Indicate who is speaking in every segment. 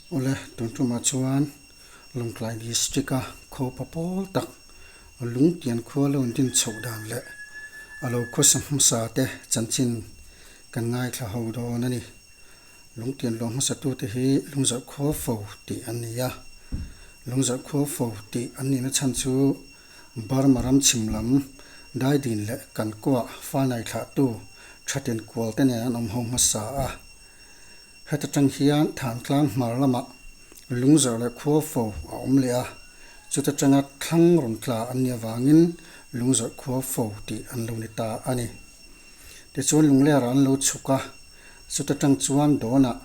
Speaker 1: Awle, tun tumah chuan Lawngtlai District-a khawpa pawl tak Lungtian khua lo din chhoh dan leh a lo khawsa hmasa te chanchin kan ngaithla ho dawn a ni. Lungtian luah hmasa tute hi Lungzarh khua fo tih an ni a. Lungzarh khua fo tih an nihna chhan chu Burma ram chhim lam Daidin leh Kankuah fanai thlahtu Thatin kual te nen an awm ho hmasa a. Heta tang hian Thantlang hmar lamah Lungzarh leh Khuafo a awm leh a, chuta tanga thlang rawn tla an nih avangin Lungzarh Khuafo tih an lo ni ta a ni. Tichuan Lunglerah an lo chhuk a, chuta tang chuan Dawnah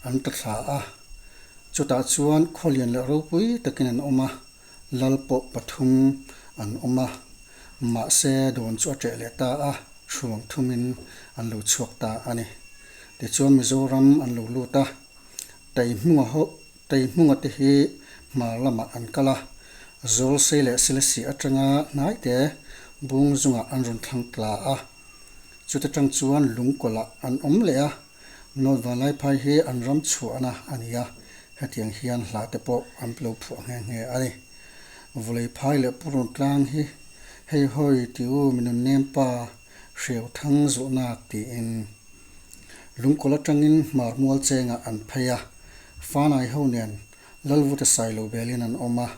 Speaker 1: an ta thla a, chutah chuan Khawlian leh ropui takin an awm a, Lal pawh pathum an awm a, mahse dawn chu a ṭeh leh ta a, hruang thumin an lo chhuak ta a ni. Tichuan Mizoram an lo lut a, Taihmunga ho Taihmunga te hi hmar lamah an kal a, Zawlsei leh Selesih aṭanga hnaite bung zungah an rawn thlang tla a, chuta ṭang chuan Lungkawlh-ah an awm leh a, North Vanlaiphai hi an ram chhuahna a ni a, hetiang hian hla te pawh an lo phuah nghe nghe a ni. Vuleiphai leh Purun tlang hi hei hawi ti u mi nun nem pa hreu thang zawhnak tiin Lungkawl atangin hmar mual chengah an phei a, Fanai ho nen Lalvuta Sailo belin an awm a,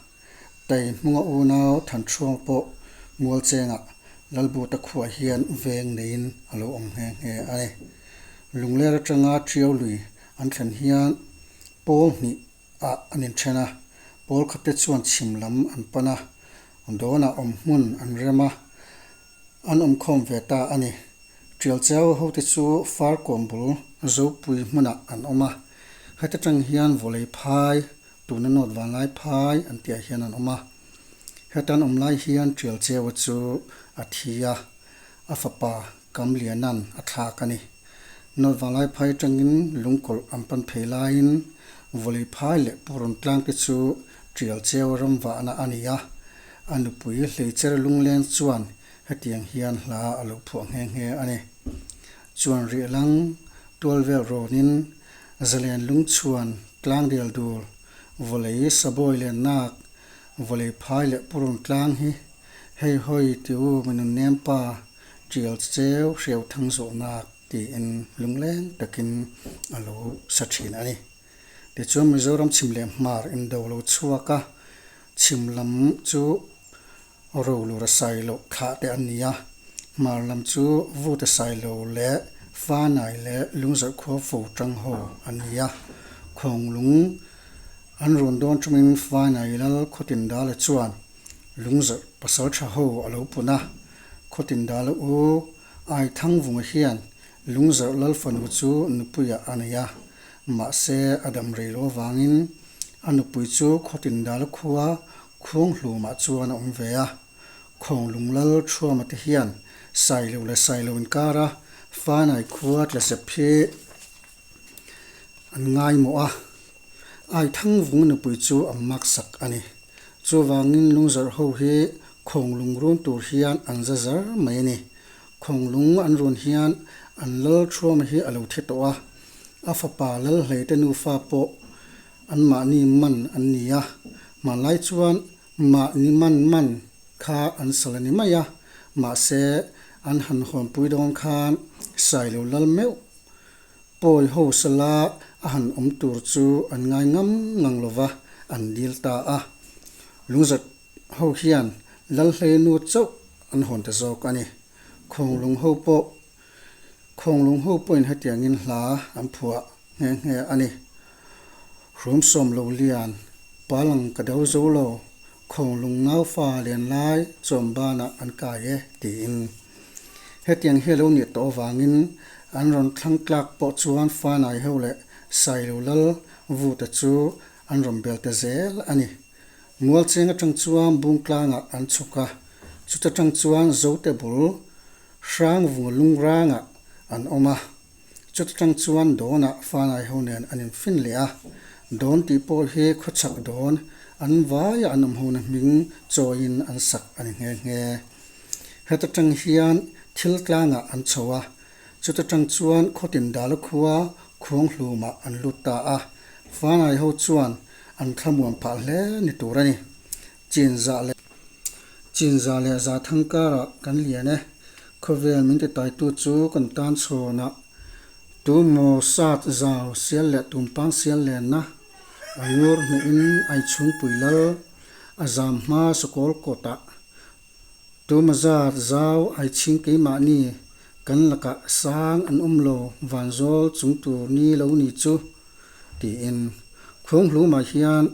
Speaker 1: Tai hmunga unau Thanchhuang pawh Mualchengah Lalbuta khuah hian veng neiin a lo awm nghe nghe a ni. Lungler atanga Tiau lui an thlen hian pawl hnih ah an inthen a, pawl khatte chuan chhim lam an pan a, dawnah awm hmun an rem a, an awmkhawm ve ta a ni. Tial Chau hote chu Farkawm bul Zopui hmunah an awm a, heta tang hian vawlei phai Tuna nawt vanlai phai an tihah hian an awm a, heta an awm lai hian Tial Cheua chu a thi a, a fapa Kamliana'n a thlak a ni. Nawt vanlai phai atangin lungkawlh an pan phei laiin Vawlei phai leh Purun tlang te chu Tial Cheua ram vahna a ni a, a nupui Hleicher Lungleng chuan hetiang hian hla a lo phuah nghe nghe a ni. Chuan Rihlang tual vel rawnin Zalen lungchhuan tlangdel dul, vawlei sabawi leh nak, vawlei phai leh purun tlang hi hei hawi ti u mi nun nem pa tial cheu hreu thang zawh nak tiin lungleng takin a lo sa thin a ni. Tichuan Mizoram chhim leh hmar indo lo chhuak a, chhim lam chu Rolura Sailo thlah te an ni a, hmar lam chu Vuta Sailo leh Fanai leh Lungzarh khua fo tang ho an ni a. Khawnglung an rawn dawn tawngin Fanai lal Khawtindala chuan Lungzarh pasal tha ho a lo pun a, Khawtindala u Aithangvunga hian Lungzarh lal fanu chu nupuiah a nei a, mahse a dam rei lo avangin a nupui chu Khawtindala khua Khuanghlumah chuan a awm ve a, Khawnglung lal Thuama te hian Sailo leh Sailo inkara Fanai khua tlasep hi an ngaimawh a, Aithangvunga nupui chu an maksak a ni. Chuvangin Lungzarh ho hi Khawnglung run tur hian an za zar mai a ni. Khawnglung an run hian an lal Thuama hi a lo thi tawh a, a fapa Lalhleite nufa pawh Anmahni man an ni a, hmanlai chuan mahni man man kha an sal a ni mai a, mahse an han hawnpui dawn khan Sailo lal meuh pawi ho sala a han awm tur chu an ngai ngam ngang lo va, an dil ta a. Lungzat ho hian Lalhleinu chauh an hawn ta zawk a ni. Khawnglung ho pawh Khawnglung ho pawhin hetiangin hla an phuah nghe nghe a ni. Hrum sawm lo lian, palang ka do zo lo, khawnglung naufa len lai chawm banah an kai e tiin. Hetiang hi a lo nih tawh avangin an rawn thlang tlak pawh chuan Fanai ho leh Sailo Lal Vuta chu an rawn bel ta zel a ni. Mualcheng atang chuan Bungtlangah an chhuk a, chuta tang chuan Zote bul Hrangvunga lungrangah an awm a, chuta tang chuan Dawnah Fanai ho nen an infin leh a, Dawn tih pawh hi khawchhak dawn an vaia an awm hona hming chawiin an sak a ni nghe nghe. Heta tang hian thil tlangah an chho a, chuta tang chuan Khawtindala khua Khuanghlumah an lut ta a. Fanai ho chuan an thlamuan phah hle ni tur a ni. Chinzah leh Chinzah leh Zathang karah kan lian e. Khawvel min titaitu chu kan tan chhawnah tu maw sat zau sial leh tumpang sial lenna a ngur hnuhin Aichhungpui lal a zam hma sakawl kawtah tu maw zat zau Aichhing keimahni kan lakah sang an awm lo vanzawl chung tur ni lo ni chu tiin Khuanghlumah hian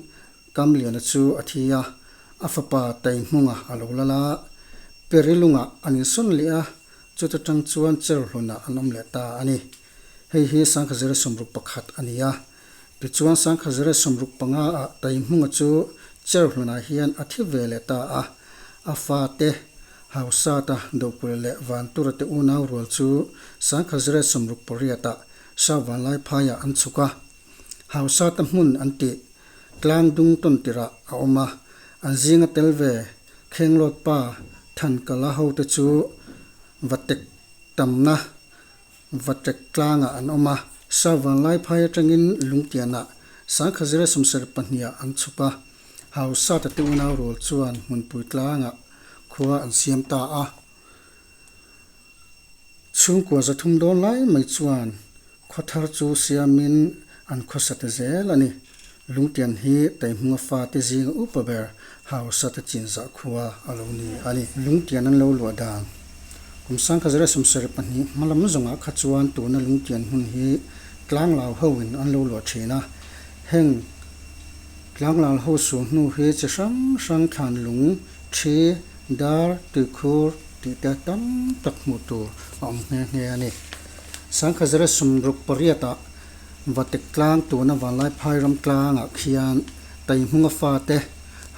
Speaker 1: Kamliana chu a thi a, a fapa Taihmunga a lo lal a, Perilungah an insawn leh a, chuta tang chuan Cherhlunah an awm leh ta a ni. Hei hi Sangkhazira 61 a ni a, tichuan Sangkhazira 65 ah Taihmunga chu Cherhlunah hian a thi ve leh ta a, a fate Hausata Dokulh leh Vantura te unau rual chu Sangkhazira 68 ah Sâvanlaiphaiah an chhuk a, Hausata hmun an tih Tlang dung tawn tirah a awm a, an zinga tel ve Khenglawt pa Thankala hote chu Vatek tamna Vatek tlangah an awm a. Savanlai phai atangin Lungtianah Sangkhazira 72 ah an chhuk a, Hausata te unau rual chuan hmunpui tlangah khua an siam ta a. Chhungkua 300 dawn lai mai chuan Khaw thar chu siamin an khawsa ta zel a ni. Lungtian hi Taihmunga fate zinga upa ber hausa te chinzah khua a lo ni a ni. Lungtian an lo luah dan. Kum 1972 hma lam zawngah kha chuan tuna Lungtian hmun hi Tlanglau hoin an lo luah thin a. Heng Tlanglau ho sual hnu hi chi hrang hrang thlan lung, thi, dar, tuikhur tih te tam tak hmuh tur a awm nghe nghe a ni. Sangkhazira 68 ah Vatek tlang tuna Vanlai Phairam tlangah khian Taihmunga fate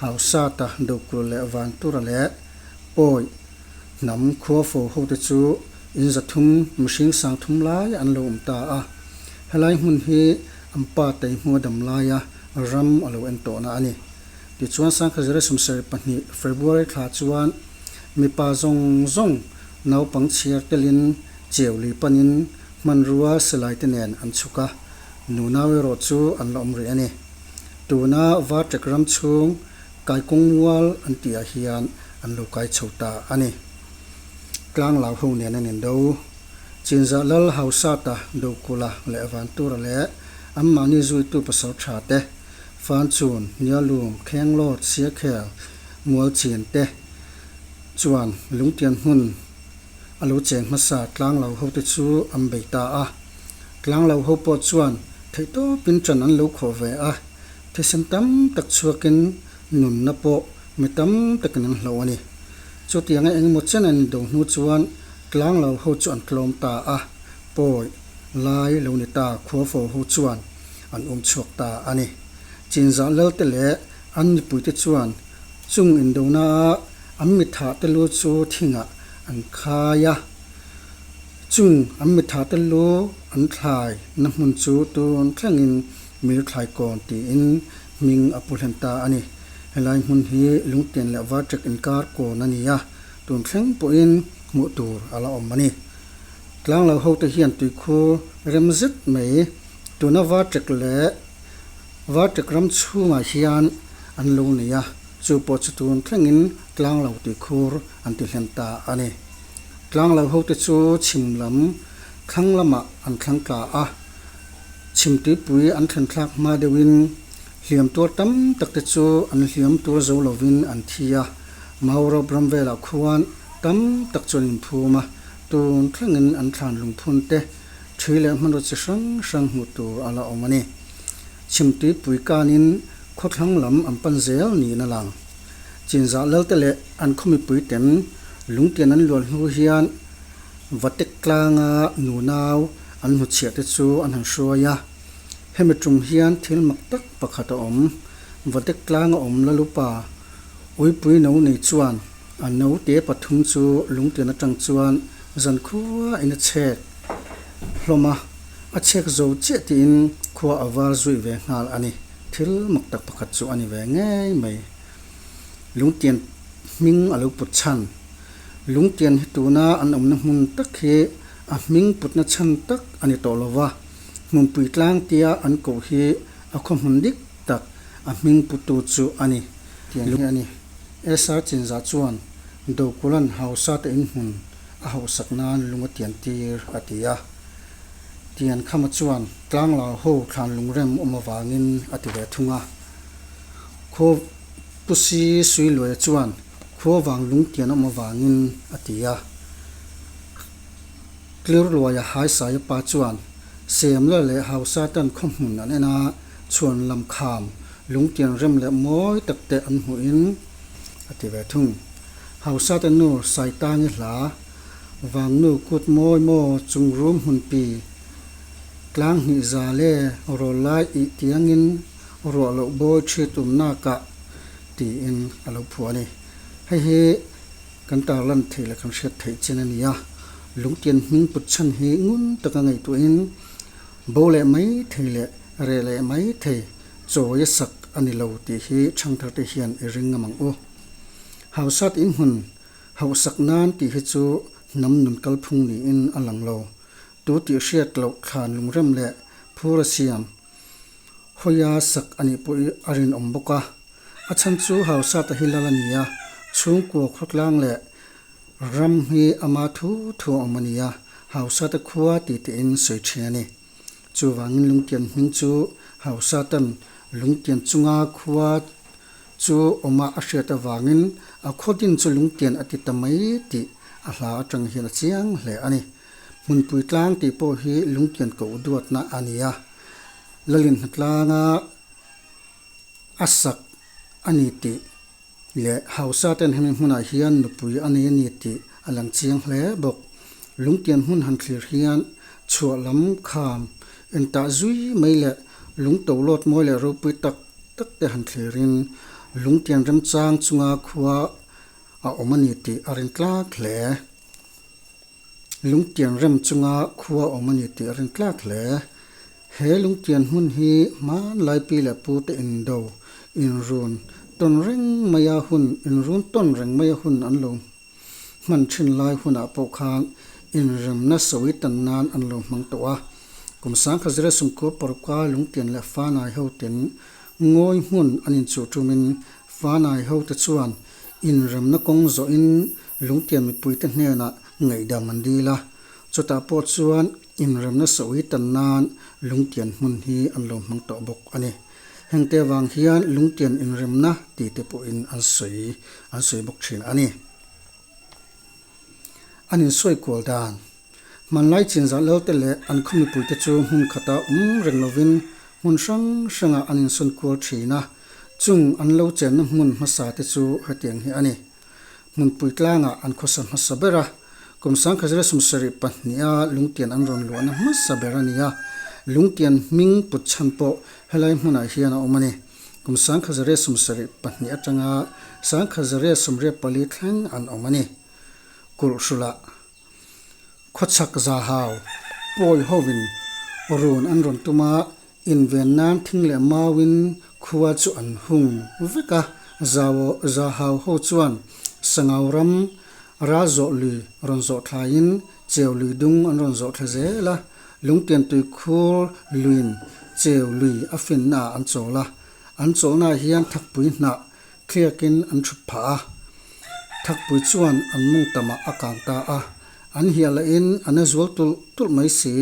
Speaker 1: Hausata Dokulh leh Vantura leh Pawi hnam khuafo hote chu in 300 mihring 3000 lai an lo awm ta a. Helai hmun hi an pa Taihmunga dam laia ram a lo en tawhna a ni. Tichuan Sangkhazira 72 February thla chuan mipa zawng zawng naupang chhiar telin Cheu lui panin hmanrua silai te nen an chhuk a, nunau erawh chu an la awm rih a ni. Tuna Varṭek ram chhung Kaikung mual an tihah hian an lo kai chho ta a ni. Tlanglau ho nen an indo. Chinzah Lal Hausata, Dokula leh Vantura leh anmahni zuitu pasal tha te, Fanchun, Nialum, Khenglawt, Siakhel, Mualchin te chuan Lungtian hmun A lo cheng hmasa Tlanglo hote chu an bei ta a. Tlanglo ho pawh chuan theihtawpin ṭan an lo khawh ve a, thisen tam tak chhuakin nunna pawh mi tam takin an hloh a ni. Chutianga engemaw chen an indo hnu chuan Tlanglo ho chu an tlawm ta a, pawi lai lo ni ta Khuafo ho chuan an um chhuak ta a ni. Chinzah Lalte leh an mipuite chuan chung indona-a An mitha te lu chu thingah an khai a, chung an mitha te lu an thlai na hmun chu tun thlengin Mirthlai Kawn tiin hming a pu hlen ta a ni. Helai hmun hi Lungtian leh Varṭek inkar kawn a ni a, tun thleng pawhin hmuh tur a la awm a ni. Tlanglo hote hian tuikhur rem zet mai tuna Varṭek leh Varṭek ram chhungah hian an lo nei a. Chu pawh chu tun thlengin Tlanglo tuikhur an ti hlen ta a ni. Tlanglo hote chu chhim lam thlang lamah an thlang tla a, chhim tuipui an thlen thlak hma deuhin hliam tuar tam tak te chu an hliam tur zo lovin an thi a, Maurawp ram velah khuan tam tak chu an inphum a, tun thlengin an thlan lungphun te ṭhi leh hmanraw chi hrang hrang hmuh tur a la awm a ni. Chhim tuipui kanin khawthlang lam an pan zel niin a lang. Chinzah Lalte leh an khaw mipui ten lungtian an luan hnu hian Vatek tlanga nunau an hmuchhiah te chu an han hruai a. Hemi tum hian thil mak tak pakhat a awm. Vatek tlanga awm Lalupa Uipui no nei chuan a note pathum chu lungtian atang chuan zankhua in a chhek hlawm a. A chhek zo chiah tiin khua a var zui ve nghal a ni. Thil mak tak pakhat chu a ni ve ngei mai. Lungtian hming a lo put chhan. Lungtian hi tuna an awmna hmun tak hi a hming putna chhan tak a ni tawh lo va, hmunpui tlang tia an koh hi A khaw hmun dik tak a hming putu chu a ni tih hi a ni. SR Chinzah chuan Dokulan Hausa te inhmun a hauhsak nan lung a tian tir a ti a. Tiankhama chuan Tlanglau ho thlan lungrem awm avangin a ti ve thung a. Khaw Pusi Suiluaia chuan Khuavang lungtian awm avangin a ti a. Tlirluaia Haisaia pa chuan Semla leh Hausa tan khaw hmun an en a, chhuan lam kham lungtian rem leh mawi tak te an hmuhin a ti ve thung. Hausa te nu Saitangi hla, Vangnu kut mawi maw chung rum hmunpi, tlang hnih za le rawl lai ih tiangin ruah loh bawi thi tumnakah tiin a lo phuah a ni. Hei hi Kan tarlan theih leh kan hriat theih chin a ni a, lungtian hming put chhan hi ngun taka ngaihtuahin bo leh mai thei leh reh leh mai thei chawi a sak a ni lo tih hi thangthar te hian i ring ngam ang u. Hausat inhmun hauhsak nan tih hi chu hnam nun kalphung niin a lang lo. Tu tih hriat loh thlan lungrem leh phur a siam Hawia sak a nih pawh i a rinawm bawk a. A chhan chu Hausata hi lal a ni a, chhungkua khawtlang leh ram hi ama thu thu a awm a ni a, Hausata khua ti tein sawi thin a ni. Chuvangin Lungtian hming chu Hausatan Lungtian chunga khua chu awma a hriat avangin a khaw din chu Lungtian a ti ta mai tih a hla atang hian a chiang hle a ni. Hmunpui tlang tih pawh hi lungtian koh duatna a ni a, Lalin hnatlanga a sak a ni tih leh Hausa ten hemi hmunah hian nupui a nei a ni tih a lang chiang hle bawk. Lungtian hmun han thlir hian chhuah lam kham entah zui mai leh lungto lawt mawi leh ropui tak tak te han thlirin lungtian remchang chunga khua a awm a ni tih a rintlak hle. Lungtian rem chunga khua awm a ni tih a rin tlak hle. He lungtian hmun hi hmanlai pi leh pu te indo, inrun tawn reng maia hun, inrun tawn reng maia hun an lo hman thin lai hunah pawh khan inremna sawi tan nan an lo hmang tawh a. Kum sangkha zira sumkua parukka lungtian leh fanai ho ten ngawi hmun an inchuh tumin fanai ho te chuan inremna kawng zawhin Lungtian mipuite hnenah ngaihdam an dil a, chutah pawh chuan inremna sawi tan nan Lungtian hmun hi an lo hmang tawh bawk a ni. Hengte avang hian Lungtian inremna ti te pawhin an sawi an sawi bawk thin a ni. An insawi kual dan. Hmanlai chinzah lalte leh an khaw mipuite chu hmun khata awm reng lovin hmun hrang hrangah an insawn kual thin a, chung an lo chenna hmun hmasa te chu hetiang hi a ni. Hmunpui tlangah an khawsa hmasa ber a, kum 1972-a Lungtian an rawn luahna hmasa ber a ni a, Lungtian hming put chhan pawh helai hmunah hian a awm a ni. Kum 1972 atanga 1984 thleng an awm a ni. Kulhhrulh-ah khawchhak zahau pawi hovin run an rawn tum a, Inven nan thing leh mauin khua chu an hung vek a, Zahau ho chuan Sangau ram ral zawh lui rawn zawh thlaiin Cheu lui dung an rawn zawh thla zel a, Lungtian tui khur luiin Cheu lui a finnaah an chawl a, an chawlhnaah hian thakpui hnah thliakin an thut phah a, thakpui chuan an mawng tamah a kang ta a, an hiah lahin a na zual tulh tulh mai si,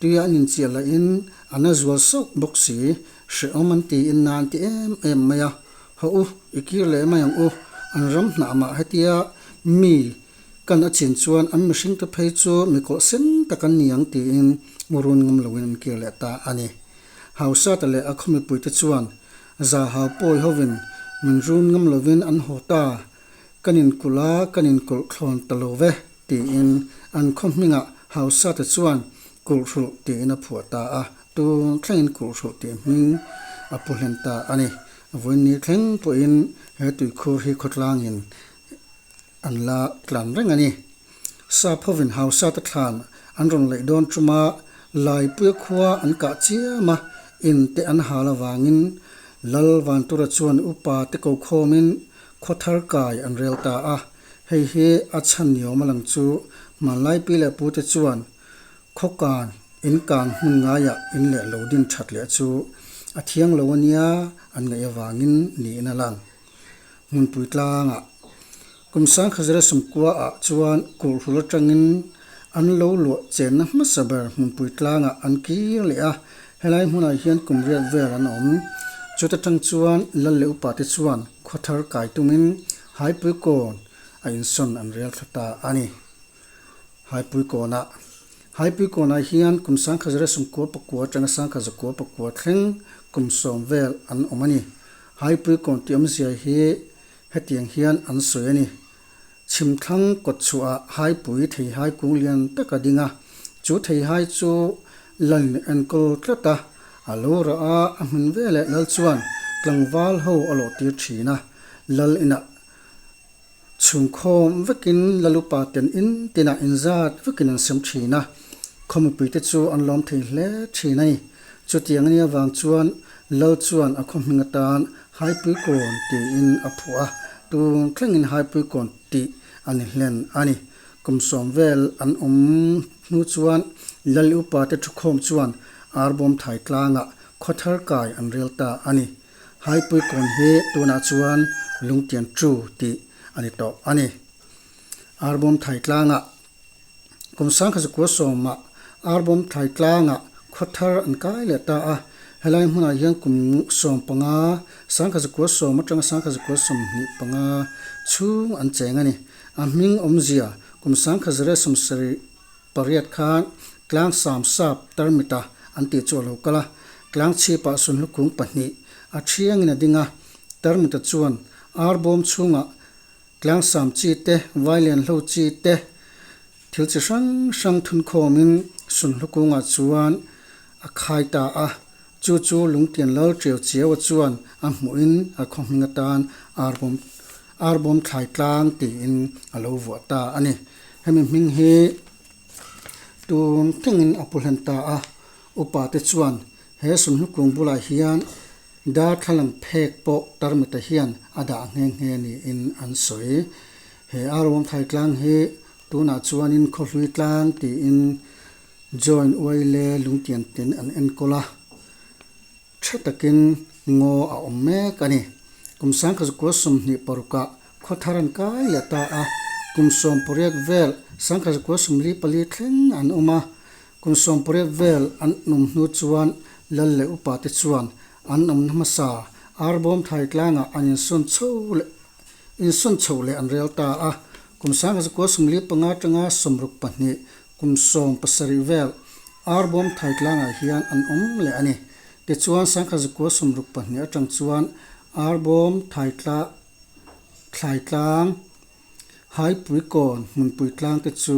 Speaker 1: Tuia an inchiah lahin a na zual sauh bawk si, hrehawm an tiin na an ti em em mai a, Haw u, i kir leh mai ang u, an ram hnah mah hetia mi kan a chin chuan an mihringte phei chu mi kawlh sen tak an ni ang tiin run ngam loin an kir leh ta a ni. Hausata leh a khaw mipuite chuan Zahau pawi hovin min run ngam lovin an haw ta, kan inkulh a, kan inkulh thlawn ta lo ve, tiin an khaw hmingah Hausate chuan Kulhhrulh tiin a phuah ta a, tun thlengin Kulhhrulh tih hming a pu hlen ta a ni. Vawiin thleng pawhin he tuikhur hi khawtlangin an la tlan reng a ni. Sap hovin Hausate thlan an rawn laih dawn tuma Laipuia khua an kah chiam a, in te an hal avangin Lal Vantura chuan upa te ko khawmin Khaw thar kai an rel ta a, hei hi a chhan ni awm a lang chu hmanlai pi leh pu te chuan khaw kan in kan hmun ngaiah in leh lo din that leh chu A thiang lo ania an ngaih avangin niin a lang. Hmunpui tlangah kum 1990 ah chuan Kulhhrul atangin an lo luah chenna hmasa ber Hmunpui tlangah an kir leh a, helai hmunah hian kum riat vel an awm. Chuta tang chuan Lal leh upa te chuan khawthar kai tumin Haipui kawn a insawn an rel thla ta a ni. Haipui kawnah Haipui kawnah hian kum 1999 atanga 1999 thleng kum sawm vel an awm a ni. Haipui kawn tih awmzia hi hetiang hian an sawi a ni. Chhimthlang kawtchhuahah haipui theihai kung lian tak a ding a, chu theihai chu Lalin a enkawl tlat a, a lo rah a, a hmun veleh Lal chuan tlangval ho a lawhtir thin a, Lal inah Chhungkhawm vekin Lalupa ten in tinah inzat vekin an sem thin a, khaw mipuite chu an lawm thei hle thin a ni. Chutiang a nih avang chuan Lal chuan a khaw hming atan Haipuikawn tiin a phuah a, tun thlengin Haipuikawn tih a ni hlen a ni. Kum sawm vel an awm hnu chuan Lal upate thukhawm chuan Arbawm thai tlangah khaw thar kai an rel ta a ni. Haipuikawn hi tunah chuan Lungtian Chu tih a ni tawh a ni. Arbawm thai tlangah kum 1900 sawmah Arbawm thai tlangah khaw thar an kai leh ta a, helai hmunah hian kum 15, 1910 atanga 1925 chhung an cheng a ni. A hming awmzia kum 1978 khan tlang sam sap tarmita an tih chu a lo kal a, tlang chhipah sunhlu kung pahnih a thiangin a ding a, tarmita chuan arbawm chhungah tlang sam chi te, vailen hlo chi te, thil chi hrang hrang thunkhawmin sunhlu kungah chuan a khai ta a, chu chu lungtian lal ṭiau chiaua chuan a hmuhin a khaw hming atan arbawm arbawm thlai tlang tiin a lo vuah ta a ni. Hemi hming hi Tun thlengin a pu hlen ta a, upa te chuan he Sunhlukung bulah hian darthlalang phek pawh tarmita hian a dah nghe nghe niin an sawi. He Arwamthai tlang hi tunah chuanin Khawhlui tlang tiin Join Uaile lungtian ten an enkawl a. Tha takin ngaw a awm mek a ni. Kum 1926 ah khaw thar an kai leh ta a, kum 18 vel 1944 thleng an awm a. Kum 18 vel an awm hnu chuan Lal leh upa te chuan an awmna hmasa Arbawm thai tlangah an insawn chho leh insawn chho leh an rel ta a. Kum 1945 atanga 62 Kum 17 vel Arbawm thai tlangah hian an awm leh a ni. Tichuan 1962 atang chuan Arbawm thai tla thlai tlang, Haipui kawn hmunpui tlang te chu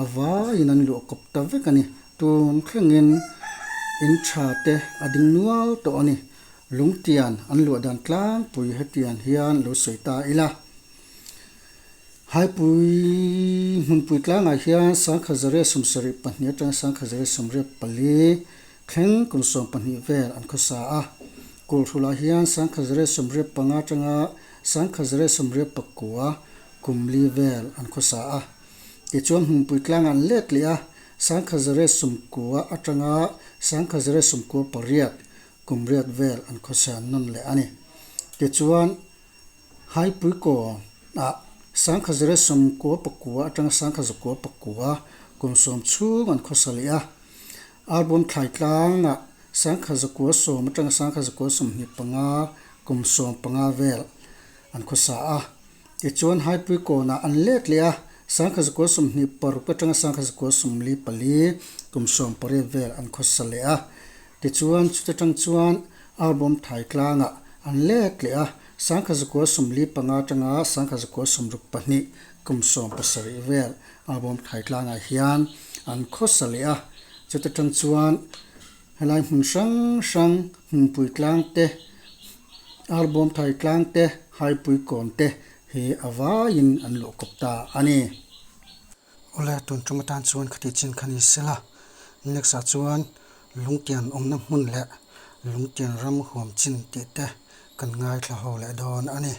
Speaker 1: a vaiin an luah kawp ta vek a ni. Tun thlengin in tha te a ding nual tawh a ni. Lungtian an luah dan tlangpui hetiang hian lo sawi ta ila. Haipui hmunpui tlangah hian 1972 atanga 1984 thleng kum 12 vel an khawsa a. Kulhrulah hian 1985 atanga 1989 kum li vel an khawsa a. Tichuan hmunpui tlangah an let leh a, 1990 atanga 1998 kum riat vel an khawsa nawn leh a ni. Tichuan. Haipui kawnah 1999 atanga 1999 kum sawm chhung an khawsa leh a. Arbawm thlai tlangah 1990 atanga 1995 kum 15 vel an khawsa a. Tichuan Haipui kawnah an let leh a, 1926 atanga 1944 kum 18 vel an khawsa leh a. Tichuan chuta tang chuan Arbawm thai tlangah an let leh a, 1945 atanga 1962 kum 17 vel Arbawm thai tlangah hian an khawsa leh a. Chuta tang chuan helai hmun hrang hrang Hmunpui tlang te, Arbawm thai tlang te, Haipui kawn te hi a vaiin an luh kawp ta a ni. Awle, tun tum atan chuan khati chin kha ni sela, next ah chuan lungtian awmna hmun leh lungtian ram huam chin tih te kan ngaithla ho leh dawn a ni.